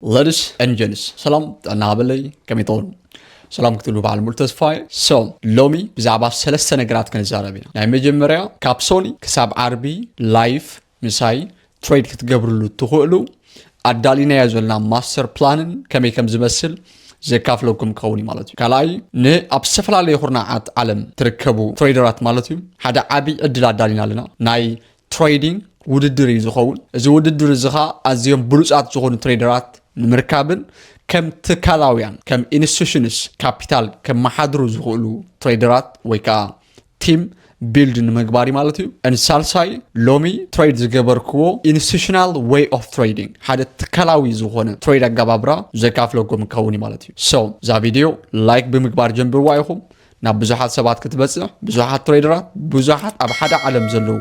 Ladies and gents፣ ሰላም ጥዕና ሃበለይ፣ ከመይ ትኾኑ? ሰላም ክትብሉ በዓል ሙሉ ተስፋ እየ። So ሎሚ ብዛዕባ ሰለስተ ነገራት ክንዛረብ ኢና። ናይ መጀመርያ፣ ካብ ሶኒ ክሳብ ዓርቢ ላይፍ ምሳይ ትሬድ ክትገብርሉ ትኽእሉ ኣዳሊናዮ ዘለና ማስተር ፕላንን ከመይ ከም ዝመስል ዘካፍለኩም ክኸውን እዩ ማለት እዩ። ካልኣይ፣ ንኣብ ዝተፈላለዩ ኩርናዓት ዓለም ትርከቡ ትሬደራት ማለት እዩ፣ ሓደ ዓብዪ ዕድል ኣዳሊና ኣለና። ናይ ትሬዲንግ ውድድር እዩ ዝኸውን። እዚ ውድድር እዚ ኸዓ ኣዝዮም ብሉጻት ዝኾኑ ትሬደራት ንምርካብን ከም ትካላውያን፣ ከም ኢንስቲቱሽንስ ካፒታል ከመሓድሩ ዝኽእሉ ትሬደራት ወይ ከዓ ቲም ቢልድ ንምግባር እዩ ማለት እዩ። And ሳልሳይ፣ ሎሚ ትሬድ ዝገበርክዎ ኢንስቲቱሽናል ዌይ ኦፍ ትሬዲንግ፣ ሓደ ትካላዊ ዝኾነ ትሬድ ኣገባብራ ዘካፍለኩም ክኸውን እዩ ማለት እዩ። So እዛ ቪድዮ ላይክ ብምግባር ጀምርዋ ኢኹም። ናብ ብዙሓት ሰባት ክትበፅሕ፣ ብዙሓት ትሬደራት፣ ብዙሓት ኣብ ሓደ ዓለም ዘለዉ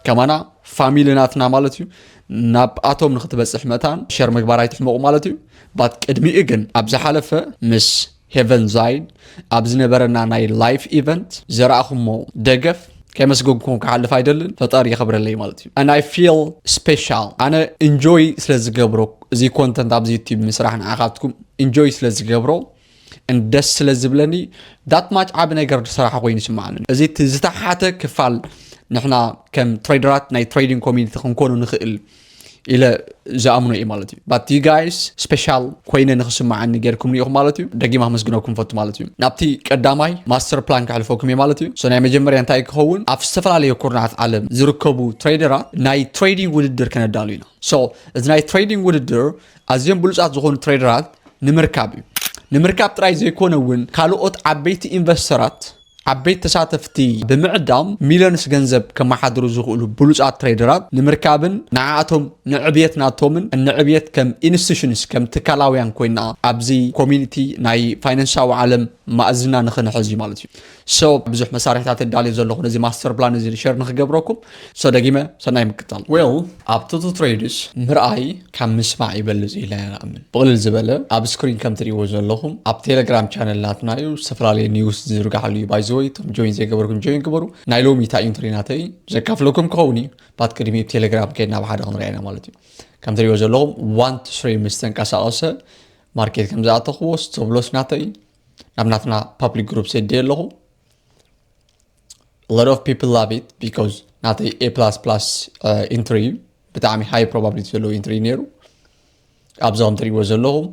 ከማና ፋሚሊ ናትና ማለት እዩ፣ ናብኣቶም ንክትበፅሕ መታን ሸር ምግባር ኣይትሕመቑ ማለት እዩ። ባት ቅድሚኡ ግን ኣብ ዝሓለፈ ምስ ሄቨን ዛይን ኣብ ዝነበረና ናይ ላይፍ ኢቨንት ዘረኣኹሞ ደገፍ ከየመስገንኩም ክሓልፍ ኣይደልን። ፈጣሪ የኽብረለይ ማለት እዩ። And I feel special። ኣነ ኢንጆይ ስለ ዝገብሮ፣ እዚ ኮንተንት ኣብዚ ዩቲዩብ ምስራሕ ንዓኻትኩም ኢንጆይ ስለ ዝገብሮ፣ and ደስ ስለ ዝብለኒ፣ that much ዓቢ ነገር ዝሰራሕ ኮይኑ ይስምዓኒ። እዚ እቲ ዝተሓተ ክፋል ንሕና ከም ትሬደራት ናይ ትሬዲንግ ኮሚኒቲ ክንኮኑ ንኽእል ኢለ ዝኣምኖ እዩ ማለት እዩ። But you guys፣ ስፔሻል ኮይነ ንኽስምዓኒ ጌርኩም ኢኹም ማለት እዩ። ደጊም ኣመስግነኩም ፈቱ ማለት እዩ። ናብቲ ቀዳማይ ማስተር ፕላን ከሕልፈኩም እየ ማለት እዩ። So ናይ መጀመርያ እንታይ ክኸውን፣ ኣብ ዝተፈላለዩ ኩርናዓት ዓለም ዝርከቡ ትሬደራት ናይ ትሬዲንግ ውድድር ከነዳሉ ኢና። So እዚ ናይ ትሬዲንግ ውድድር ኣዝዮም ብሉጻት ዝኾኑ ትሬደራት ንምርካብ እዩ። ንምርካብ ጥራይ ዘይኮነ እውን፣ ካልኦት ዓበይቲ ኢንቨስተራት፣ ዓበይቲ ተሳተፍቲ ብምዕዳም ሚሊዮንስ ገንዘብ ከመሓድሩ ዝኽእሉ ብሉጻት ትሬደራት ንምርካብን ንዓኣቶም ንዕብየት ናቶምን ንዕብየት ከም ኢንስቲቱሽንስ፣ ከም ትካላውያን ኮይና ኣብዚ ኮሚኒቲ ናይ ፋይናንሳዊ ዓለም ማእዝና ንኽንሕዝ እዩ ማለት እዩ። So ብዙሕ መሳርሕታት እዳልዮ ዘለኹ ነዚ ማስተር ፕላን እዚ ሸር ንኽገብረኩም። So ደጊመ ሰናይ ምክታል። ዌል፣ ኣብ ቶቶ ትሬድስ ምርኣይ ካብ ምስማዕ ይበልጽ ኢለ እየ ንኣምን። ብቕልል ዝበለ፣ ኣብ ስክሪን ከም ትሪእዎ ዘለኹም ኣብ ቴሌግራም ቻነል ናትና እዩ፣ ዝተፈላለዩ ኒውስ ዝዝርግሓሉ እዩ። ባይዘወይ፣ እቶም ጆይን ዘይገበርኩም ጆይን ግበሩ። ናይ ሎሚ እታ ኢንትሪ ናተይ ዘካፍለኩም ክኸውን እዩ። ባት ቅድሚ ቴሌግራም ከይድና ብሓደ ክንሪኣ ኢና ማለት እዩ። ከም ትሪእዎ ዘለኹም ዋን ቱ ትሪ ምስ ተንቀሳቐሰ ማርኬት ከም ዝኣተኽዎ ስቶፕ ሎስ ናተይ ናብ ናትና ፓብሊክ ግሩፕ ሰድየ ኣለኹ። A lot of people love it because ናተይ ኤ ፕላስ ፕላስ ኢንትሪ እዩ። ብጣዕሚ ሃይ ፕሮባብሊቲ ዘለዎ ኢንትሪ እዩ ነይሩ። ኣብዚ ከም ትሪእዎ ዘለኹም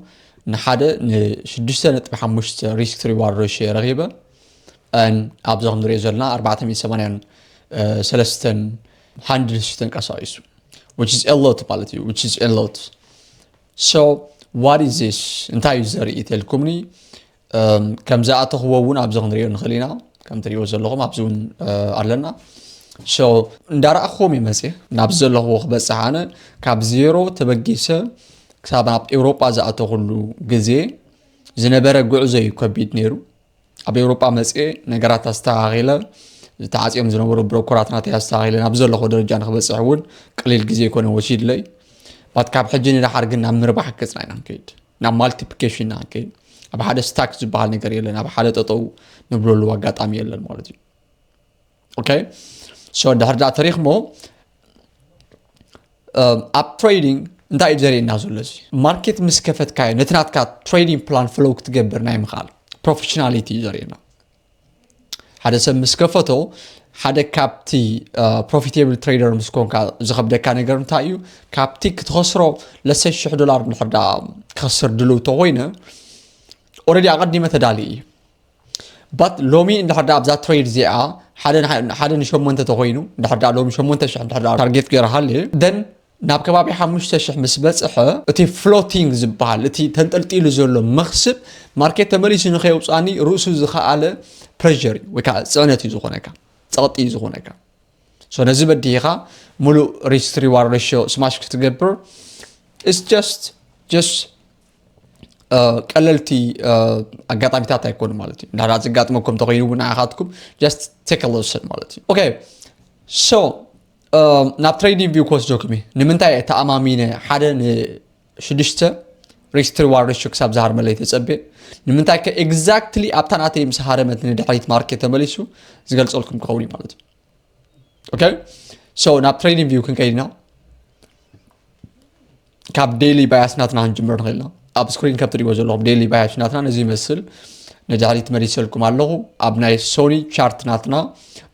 ንሓደ ንሽዱሽተ ነጥቢ ሓሙሽተ ሪስክ ሪዋርድ ሬሽዮ ረኺበ። And ኣብዚ ከም ንሪኦ ዘለና ኣርባዕተ ሚእቲ ሰማንያን ሰለስተን ሃንድል ተንቀሳቒሱ፣ which is a lot ማለት እዩ። Which is a lot። So what is this? እንታይ እዩ ዘርኢ ተልኩምኒ? ከም ዝኣተኽዎ እውን ኣብዚ ክንሪኦ ንኽእል ኢና። ከም ትሪእዎ ዘለኹም ኣብዚ እውን ኣለና። So እንዳረኣኽዎም እየ መፅየ ናብዚ ዘለኽዎ ክበፅሕ። ኣነ ካብ ዜሮ ተበጊሰ ክሳብ ናብ ኤውሮጳ ዝኣተኹሉ ግዜ ዝነበረ ጉዕዞ እዩ ከቢድ ነይሩ። ኣብ ኤውሮጳ መፅየ ነገራት ኣስተኻኺለ፣ ዝተዓፅዮም ዝነበሩ ብሮኮራት ናተይ ኣስተኻኺለ ናብ ዘለኹዎ ደረጃ ንክበፅሕ እውን ቀሊል ግዜ ኣይኮነ ወሲድለይ። ባት ካብ ሕጂ ንደሓር ግን ናብ ምርባሕ ገፅና ኢና ንከይድ፣ ናብ ማልቲፕሊኬሽን ኢና ንከይድ። ኣብ ሓደ ስታክ ዝበሃል ነገር የለን፣ ኣብ ሓደ ጠጠው ንብለሉ ኣጋጣሚ የለን ማለት እዩ። ኦኬ። So ድሕር ዳ ተሪኽሞ ኣብ ትሬዲንግ እንታይ እዩ ዘርእየና ዘሎ? እዚ ማርኬት ምስ ከፈትካዮ ነቲ ናትካ ትሬዲንግ ፕላን ፍሎው ክትገብር ናይ ምኽኣል ፕሮፌሽናሊቲ እዩ ዘርእየና። ሓደ ሰብ ምስ ከፈቶ፣ ሓደ ካብቲ ፕሮፊቴብል ትሬደር ምስ ኮንካ ዝኸብደካ ነገር እንታይ እዩ? ካብቲ ክትኸስሮ ለሰ ሽሕ ዶላር እንድሕር ዳ ክኸስር ድልው ተኮይነ፣ ኦረዲ ኣቐዲመ ተዳልየ እዩ። ባት ሎሚ እንድሕር ዳ ኣብዛ ትሬድ እዚኣ ሓደ ንሓ- ሓደ ንሸሞንተ ተኮይኑ፣ እንድሕር ዳ ሎሚ ሸሞንተ ሽሕ እንድሕር ዳ ታርጌት ገይረ ሃልየ፣ ደን ናብ ከባቢ ሓሙሽተ ሽሕ ምስ በፅሐ፣ እቲ ፍሎቲንግ ዝበሃል፣ እቲ ተንጠልጢሉ ዘሎ መኽስብ ማርኬት ተመሊሱ ንኸየውፃኒ ርእሱ ዝኸኣለ ፕሬር እዩ፣ ወይ ከዓ ፅዕነት እዩ ዝኾነካ፣ ፀቕጢ እዩ ዝኾነካ። So ነዚ በዲህኻ ሙሉእ ሪስክ ሪዋርድ ሬሽዮ ስማሽ ክትገብር፣ it's just just ቀለልቲ ኣጋጣሚታት ኣይኮኑ ማለት እዩ። እንዳ ዘጋጥመኩም ተኮይኑ እውን ንዓኻትኩም just take a lesson ማለት እዩ። ኦኬ። So ናብ ትሬዲንግ ቪው ክወስደኩም እዩ። ንምንታይ እየ ተኣማሚነ ሓደ ንሽዱሽተ ሪስክ ሪዋርድ ሬሽዮ ክሳብ ዝሃርመለይ ተጸብየ? ንምንታይ ከ ኤግዛክትሊ ኣብታ ናተይ ምስ ሃረመት ንድሕሪት ማርኬት ተመሊሱ ዝገልጸልኩም ክኸውን እዩ ማለት እዩ። ኦኬ። So ናብ ትሬዲንግ ቪው ክንከይድ ኢና። ካብ daily bias ናትና ክንጅምር ንኽእል ኢና። ኣብ screen ከም ትሪእዎ ዘለኹም daily bias ናትና ነዚ ይመስል። ንድሕሪት መሊሰልኩም ኣለኹ። ኣብ ናይ Sony chart ናትና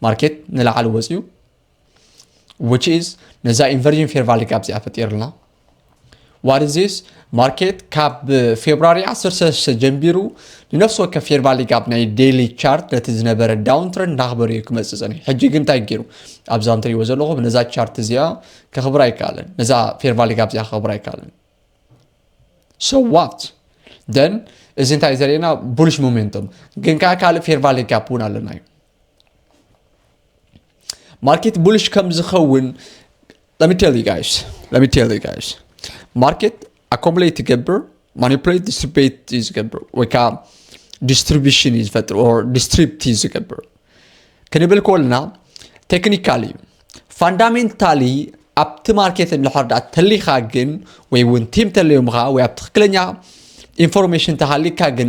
market ንላዕሊ ወፂኡ፣ which is ነዛ inversion fair value gap እዚኣ ፈጢርልና። What is this? Market ካብ February ዓሰርተ ሰለስተ ጀምቢሩ ንነፍሲ ወከፍ fair value gap ናይ daily chart ነቲ ዝነበረ downtrend እናኽበረ እዩ ክመፅእ ፀኒሑ። ሕጂ ግን እንታይ ገይሩ? ኣብዛ እንትሪእዎ ዘለኹም ነዛ chart እዚኣ ከኽብር ኣይከኣለን። ነዛ fair value gap እዚኣ ከኽብር ኣይከኣለን። So what? Then እዚ እንታይ ዘርእየና? Bullish momentum። ግን ከዓ ካልእ fair value gap እውን ኣለና እዩ። Market bullish ከም ዝኸውን let me tell you guys, let me tell you guys, market accumulate ትገብር፣ manipulate፣ distribute እዩ ዝገብር፣ ወይ ከዓ distribution እዩ ዝፈጥር or distribute እዩ ዝገብር ክንብል ከለና technical እዩ። Fundamentally ኣብቲ market እንድሕር ደኣ ተሊኻ ግን ወይ እውን team ተለዮምኻ ወይ ኣብ ትኽክለኛ information ተሃሊካ ግን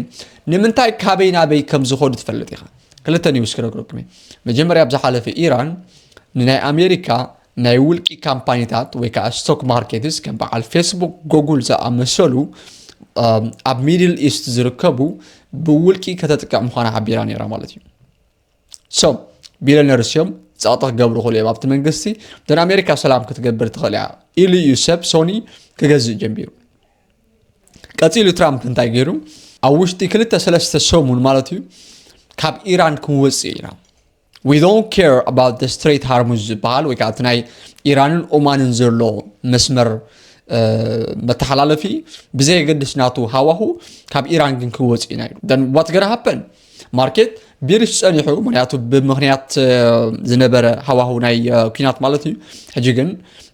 ንምንታይ ካበይ ናበይ ከም ዝኸዱ ትፈልጥ ኢኻ። ክልተ news ክነግረኩም እየ። መጀመርያ ኣብ ዝሓለፈ ኢራን ንናይ ኣሜሪካ ናይ ውልቂ ካምፓኒታት ወይ ከዓ stock markets ከም በዓል Facebook፣ Google ዝኣመሰሉ ኣብ Middle East ዝርከቡ ብውልቂ ከተጥቅዕ ምዃና ሓቢራ ነይራ ማለት እዩ። So billionaires እዮም፣ ጸቕጢ ክገብሩ ይኽእሉ እዮም ኣብቲ መንግስቲ። Then ኣሜሪካ ሰላም ክትገብር ትኽእል እያ ኢሉ እዩ ሰብ Sony ክገዝእ ጀሚሩ። ቀጺሉ ትራምፕ እንታይ ገይሩ? ኣብ ውሽጢ ክልተ ሰለስተ ሰሙን ማለት እዩ ካብ ኢራን ክንወጽእ ኢና። We don't care about the Strait Hormuz ዝበሃል ወይ ከዓ እቲ ናይ ኢራንን ኦማንን ዘሎ መስመር መተሓላለፊ ብዘየገድስ ናቱ ሃዋሁ ካብ ኢራን ግን ክወፅእ ኢና ኢሉ። Then what gonna happen? ማርኬት ቢሪሽ ፀኒሑ፣ ምክንያቱ ብምክንያት ዝነበረ ሃዋሁ ናይ ኩናት ማለት እዩ። ሕጂ ግን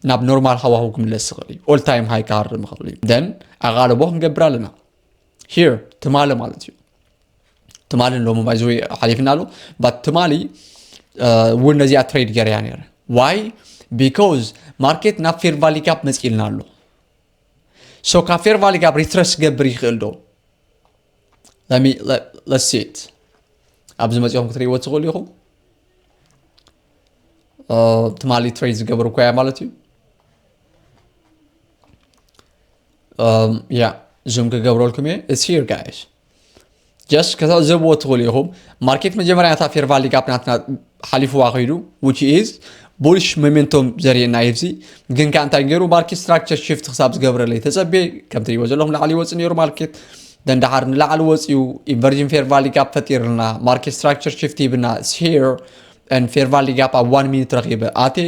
ናብ ኖርማል ሃዋሁ ክምለስ ይኽእል እዩ። All time high ክሃርም ይኽእል እዩ። Then ኣቓልቦ ክንገብር ኣለና። Here ትማሊ ማለት እዩ። ትማሊ ሎሚ ባይዘወይ ሓሊፍና ኣሎ። But ትማሊ እውን ነዚኣ ትሬድ ገርያ ነይረ። Why? Because ማርኬት ናብ fair value gap መፂልና ኣሎ። So ካብ fair value gap retrace ክገብር ይኽእል ዶ? Let's see it። ኣብዚ መፂኹም ክትሪእዎ ትኽእሉ ኢኹም። ትማሊ ትሬድ ዝገበሩ እኮ እያ ማለት እዩ። ያ ዙም ክገብረልኩም እየ። It's here guys. Just ከተዕዘብዎ ትኽእሉ ኢኹም። ማርኬት መጀመርያ ነታ fair value gap ናትና ሓሊፍዋ ከይዱ፣ which is bullish momentum ዘርእየና እዩ። እዚ ግን ከኣ እንታይ ገይሩ? ማርኬት structure shift ክሳብ ዝገብረለይ ተጸብየ። ከም ትሪእዎ ዘለኹም ላዕሊ ይወጽእ ነይሩ ማርኬት። Then ደሓር ንላዕሊ ወጽኡ፣ inversion fair value gap ፈጢርልና፣ ማርኬት structure shift ሂብና፣ it's here and fair value gap ኣብ one minute ረኺበ ኣትየ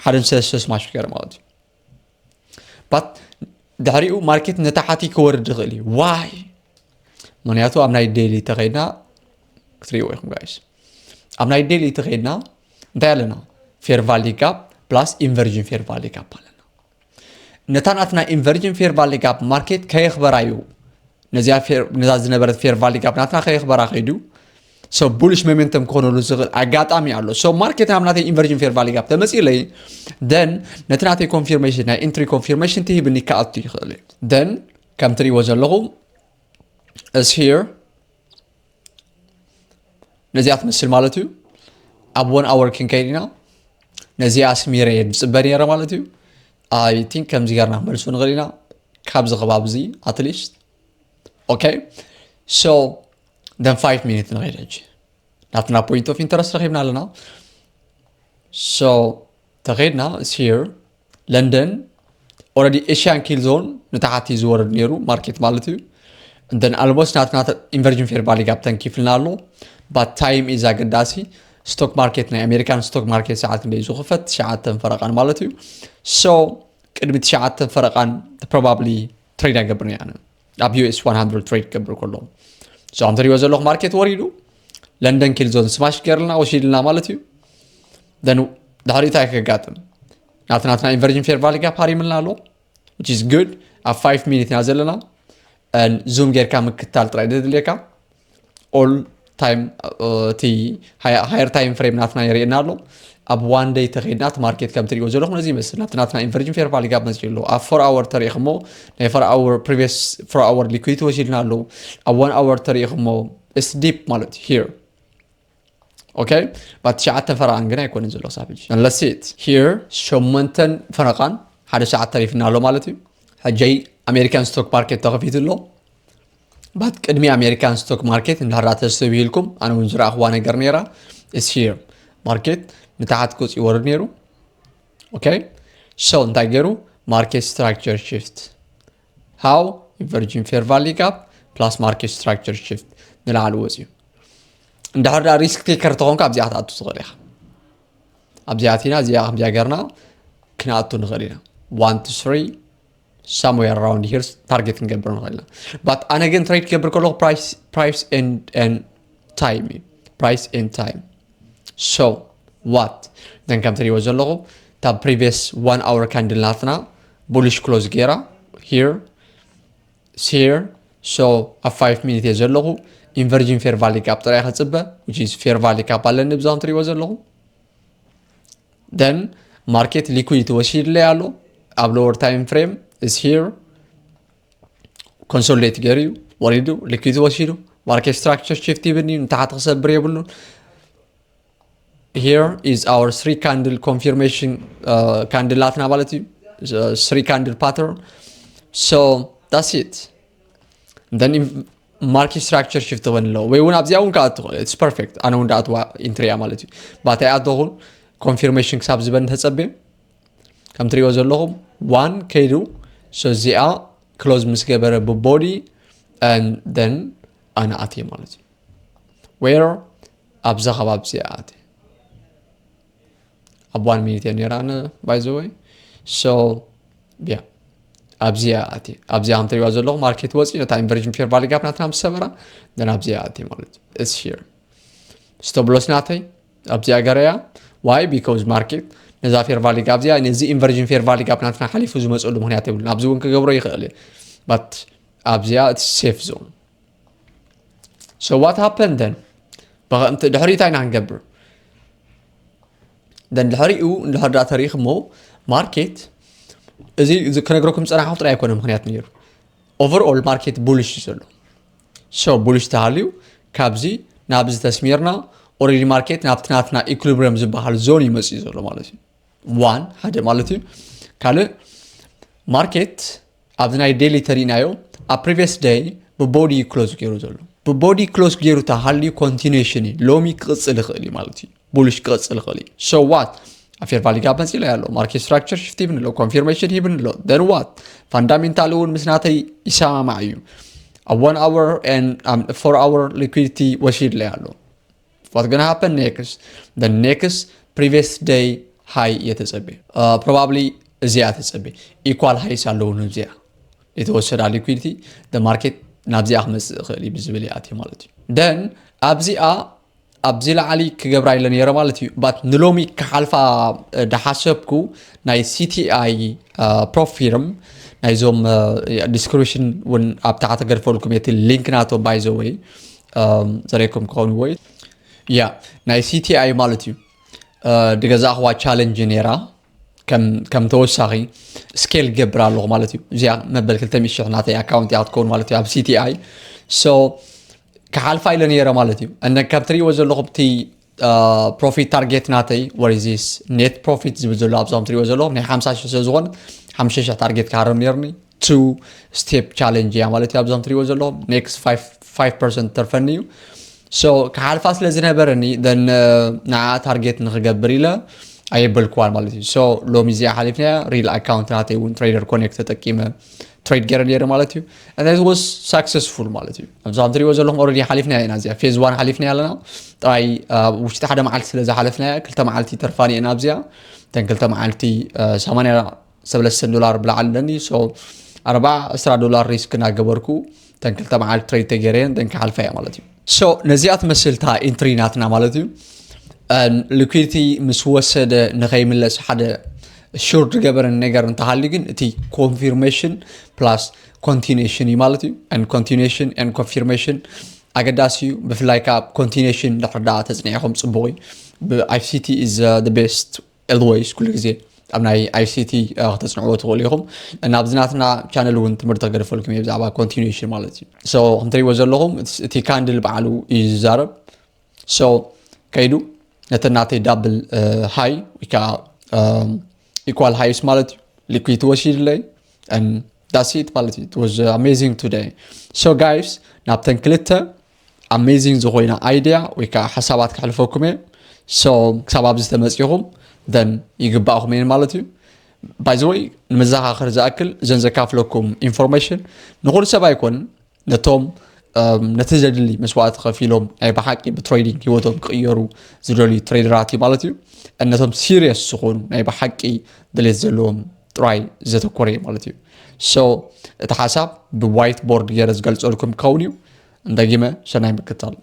ሓደ ሰለስተ smash ገይረ ማለት እዩ። But ድሕሪኡ ማርኬት ንታሕቲ ክወርድ ይኽእል እዩ። Why? ምክንያቱ ኣብ ናይ daily ተኸይድና ክትሪእዎ ኢኹም guys። ኣብ ናይ daily ተኸይድና እንታይ ኣለና? Fair value gap plus inversion fair value gap ኣለና። ነታ ናትና inversion fair value gap ማርኬት ከየኽበራ እዩ። ነዚኣ fair- ነዛ ዝነበረት fair value gap ናትና ከየኽበራ ከይዱ። So bullish momentum ክኾነሉ ዝኽእል ኣጋጣሚ ኣሎ። So ማርኬት ናብ ናተይ inversion fair value gap ተመፂለይ፣ then ነቲ ናተይ confirmation፣ ናይ entry confirmation ትሂብኒ ክኣቱ ይኽእል እዩ። Then ከም ትሪእዎ ዘለኹም is here ነዚኣ ትመስል ማለት እዩ። ኣብ one hour ክንከይድ ኢና። ነዚኣ ኣስሚረ እየ ዝፅበ ነይረ ማለት እዩ። I think ከምዚ ጌርና ክመልሶ ንኽእል ኢና ካብዚ ከባቢ እዚ at least። Okay, so then five minute ንኸይድ ሕጂ። ናትና point of interest ረኺብና ኣለና። So ተኸይድና is here ለንደን already Asian kill zone ንታሕቲ ዝወርድ ነይሩ ማርኬት ማለት እዩ። Then almost ናትና inversion fair value gap ተንኪፍልና ኣሎ። But time is ኣገዳሲ። ስቶክ ማርኬት ናይ ኣሜሪካን ስቶክ ማርኬት ሰዓት ክንደይ ዝኽፈት? ትሽዓተ ፈረቓን ማለት እዩ። So ቅድሚ ትሽዓተ ፈረቓን probably ትሬድ ኣይገብርን እየ ኣነ ኣብ US one hundred ትሬድ ክገብር ከሎ። So ከም ትሪእዎ ዘለኹም ማርኬት ወሪዱ ለንደን kill zone smash ገይርልና ወሲድልና ማለት እዩ። Then ድሕሪኡ እንታይ ከጋጥም? ናቲ ናትና inversion fair value gap ሃሪምልና ኣሎ which is good። ኣብ five minute ኢና ዘለና። ዙም ጌርካ ምክታል ጥራይ ደድልየካ። All time እቲ higher time frame ናትና የርእየና ኣሎ። ኣብ one day ተኸይድና እቲ ማርኬት ከም ትሪእዎ ዘለኹም ነዚ ይመስል። ናብቲ ናትና inversion fair value gap መፅኡ ኣሎ። ኣብ four hour ተሪእኹሞ ናይ four hour previous four hour liquidity ወሲድና ኣለዉ። ኣብ one hour ተሪእኹሞ it's deep ማለት እዩ። Here okay but ትሽዓተ ፈረቓን ግን ኣይኮነን ዘሎ ክሳብ ሕጂ። Let's see it here ሸሞንተን ፈረቓን ሓደ ሰዓት ተሪፍና ኣሎ ማለት እዩ። ሕጂ ኣሜሪካን ስቶክ ማርኬት ተኸፊቱ ኣሎ። ባት ቅድሚ ኣሜሪካን ስቶክ ማርኬት እንድሕር ተስተብሂልኩም ኣነ እውን ዝረኣኽዋ ነገር ነይራ። It's here. ማርኬት ንታሓት ክወፅ ይወርድ ነይሩ። Okay, so እንታይ ገይሩ? Market structure shift. How? Inversion fair value gap plus market structure shift ንላዕሊ ወፅዩ። እንድሕር ዳ ሪስክ ቴከር ተኾንካ ኣብዚኣ ክትኣቱ ትኽእል ኢኻ። ኣብዚኣ ኣቲና እዚኣ ከምዚኣ ገርና ክንኣቱ ንኽእል ኢና። One to three, somewhere around here ታርጌት ክንገብር ንኽእል ኢና። But ኣነ ግን ትሬድ ክገብር ከለኹ price and time እዩ። Price and time. So what? Then ከም ትሪእዎ ዘለኹም እታ previous one hour candle ናትና bullish close ገይራ here, here. So ኣብ five minute እየ ዘለኹ። Inversion fair value gap ጥራይ ከፅበ, which is fair value gap ኣለኒ ብዛም ትሪእዎ ዘለኹም። Then ማርኬት ሊኩዊዲቲ ወሲድለይ ኣሎ ኣብ lower time frame is here. ኮንሶሊዴት ገይሩ እዩ ወሪዱ፣ ሊኩዊዲቲ ወሲዱ፣ market structure shift ይብኒ እዩ፣ ንታሕቲ ክሰብር የብሉን። Here is our three candle confirmation candle ናትና ማለት እዩ። Three candle pattern. So that's it. Then market structure shift ክበን ኣለዎ ወይ እውን ኣብዚኣ እውን ክኣቱ ይኽእል። It's perfect. ኣነ እውን ዳኣትዋ ኢንትሪ እያ ማለት እዩ። ባታይ ኣተኹን ኮንፊርሜሽን ክሳብ ዝበን ተፀብየ ከም ትሪእዎ ዘለኹም one ከይዱ። So እዚኣ ክሎዝ ምስ ገበረ ብቦዲ then ኣነ ኣትየ ማለት እዩ። Where? ኣብዛ ከባቢ እዚኣ ኣትየ። ኣብ one minute እየ ነይራ ኣነ by the way። So yeah, ኣብዚኣ ኣትየ። ኣብዚኣ ከም ትሪእዋ ዘለኹም ማርኬት ወፂ ነታ inversion fair value gap ናትና ምስ ሰበራ then ኣብዚኣ ኣትየ ማለት እዩ። It's here. Stop loss ናተይ ኣብዚኣ ገረያ። Why? Because ማርኬት ነዛ fair value gap እዚኣ ነዚ inversion fair value gap ናትና ሓሊፉ ዝመፀሉ ምክንያት የብሉን። ኣብዚ እውን ክገብሮ ይኽእል እየ። But ኣብዚኣ it's safe zone. So what happened then? ብኸምቲ ድሕሪ እንታይ ኢና ክንገብር? Then ድሕሪኡ እንድሕር ዳ ተሪእኹሞ ማርኬት እዚ ክነግረኩም ዝፀናሕኩ ጥራይ ኣይኮነ ምክንያት ነይሩ። Overall ማርኬት bullish እዩ ዘሎ። So bullish ተሃልዩ ካብዚ ናብዚ ተስሚርና already ማርኬት ናብቲ ናትና equilibrium ዝበሃል ዞን ይመፅእ ዘሎ ማለት እዩ። One ሓደ ማለት እዩ። ካልእ ማርኬት ኣብዚ ናይ ዴሊ ተሪእናዮ ኣብ previous day ብቦዲ ክሎዝ ገይሩ ዘሎ ብቦዲ ክሎዝ ገይሩ ተሃልዩ ኮንቲኒሽን እዩ። ሎሚ ክቕፅል ይኽእል እዩ ማለት እዩ። Bullish ክቕፅል ይኽእል እዩ። So what? ኣብ fair value gap መፂእ ኣሎ። Market structure shift ይብን ኣሎ፣ ኮንፊርሜሽን ይብን ኣሎ። Then what? ፋንዳሜንታል እውን ምስ ናተይ ይሰማማዕ እዩ። ኣብ one hour and four hour liquidity ወሲድለይ ኣሎ። What gonna happen next? The next previous day high እየ ተፀበየ። Probably እዚኣ ተፀበየ። Equal highs ኣለዉ ንዚኣ የተወሰዳ liquidity the market ናብዚኣ ክመፅእ ይኽእል እዩ ብዝብል እየ ኣትየ ማለት እዩ። Then ኣብዚኣ ኣብዚ ላዕሊ ክገብራ ኢለ ነይረ ማለት እዩ። But ንሎሚ ክሓልፋ ዳሓሰብኩ ናይ CTI Prof Firm ናይዞም description እውን ኣብ ታሕቲ ገድፈልኩም እቲ link ናቶም by the way ዘረይኩም ክኸውን ወይ ያ ናይ CTI ማለት እዩ። ድገዛእኽዋ ቻለንጅ ነይራ ከም ተወሳኺ ስኬል ገብር ኣለኹ ማለት እዩ። እዚኣ መበል ክልተ ሚእቲ ሽሕ ናተይ ኣካውንት እያ ክትከውን ማለት እዩ ኣብ CTI። So ክሓልፋ ኢለ ነይረ ማለት እዩ። And then ከም ትሪእዎ ዘለኹም እቲ ፕሮፊት ታርጌት ናተይ what is this net profit ዝብል ዘሎ ኣብዞም ትሪእዎ ዘለኹም ናይ ሓምሳ ሽሕ ስለ ዝኾነ ሓምሳ ሽሕ ታርጌት ክሃርም ነይርኒ። Two step challenge እያ ማለት እዩ። ኣብዞም ትሪእዎ ዘለኹም next five percent ተርፈኒ እዩ። So ክሓልፋ ስለ ዝነበረኒ then ንዓ ታርጌት ንክገብር ኢለ ኣየበልክዋን ማለት እዩ። So ሎሚ እዚኣ ሓሊፍናያ real account ናተይ እውን Trader Connect ተጠቂመ ትሬድ ገይረ ነይረ ማለት እዩ። And it was successful ማለት እዩ። ኣብዞም ትሪእዎ ዘለኹም already ሓሊፍናያ ኢና እዚኣ phase one ሓሊፍናያ ኣለና። ጥራይ ውሽጢ ሓደ መዓልቲ ስለ ዝሓለፍናያ ክልተ መዓልቲ ተርፋኒ እየን ኣብዚኣ ተን ክልተ መዓልቲ ሰማንያ ሰለስተ ዶላር ብላዕሊ ኣለኒ። So ኣርባዓ ዕስራ ዶላር ሪስክ እናገበርኩ ተን ክልተ መዓልቲ ትሬድ ተገይረየን then ክሓልፋ እያ ማለት እዩ። So ነዚኣ ትመስል እታ ኢንትሪ ናትና ማለት እዩ። ሊኩዊዲቲ ምስ ወሰደ ንኸይምለስ ሓደ ሹር ዝገበረን ነገር እንተሃልዩ ግን እቲ ኮንፊርሜሽን plus continuation እዩ ማለት እዩ። And continuation and confirmation ኣገዳሲ እዩ። ብፍላይ ከዓ ኮንቲኒሽን ድሕር ዳ ተፅኒዕኹም ፅቡቕ እዩ። ብ ICT is the best always ኩሉ ግዜ ኣብ ናይ ICT ክተፅንዕዎ ትኽእሉ ኢኹም። ናብዚ ናትና ቻነል እውን ትምህርቲ ክገድፈልኩም እየ ብዛዕባ ኮንቲኒሽን ማለት እዩ። So ከምትሪእዎ ዘለኹም እቲ ካንድል ባዕሉ እዩ ዝዛረብ። So ከይዱ ነተን ናተይ ዳብል ሃይ ወይ ከዓ ኢኳል ሃይስ ማለት እዩ ሊኩዊዲቲ ወሲድለይ and that's it ማለት እዩ። It was amazing today. So guys, ናብተን ክልተ amazing ዝኾይና idea ወይ ከዓ ሓሳባት ከሕልፈኩም እየ። So ክሳብ ኣብዚ ተመፂኹም then ይግባእኹም እየን ማለት እዩ። By the way, ንመዘኻኸር ዝኣክል እዘን ዘካፍለኩም information ንኹሉ ሰብ ኣይኮንን፣ ነቶም ነቲ ዘድሊ መስዋእቲ ከፊሎም ናይ ብሓቂ ብትሬዲንግ ሂወቶም ክቕየሩ ዝደልዩ ትሬደራት እዩ ማለት እዩ። ነቶም serious ዝኾኑ ናይ ብሓቂ ድሌት ዘለዎም ጥራይ ዘተኮረ እዩ ማለት እዩ። So እቲ ሓሳብ ብ white board ገይረ ዝገልፀልኩም ክኸውን እዩ። እንደጊመ ሰናይ ምክታል።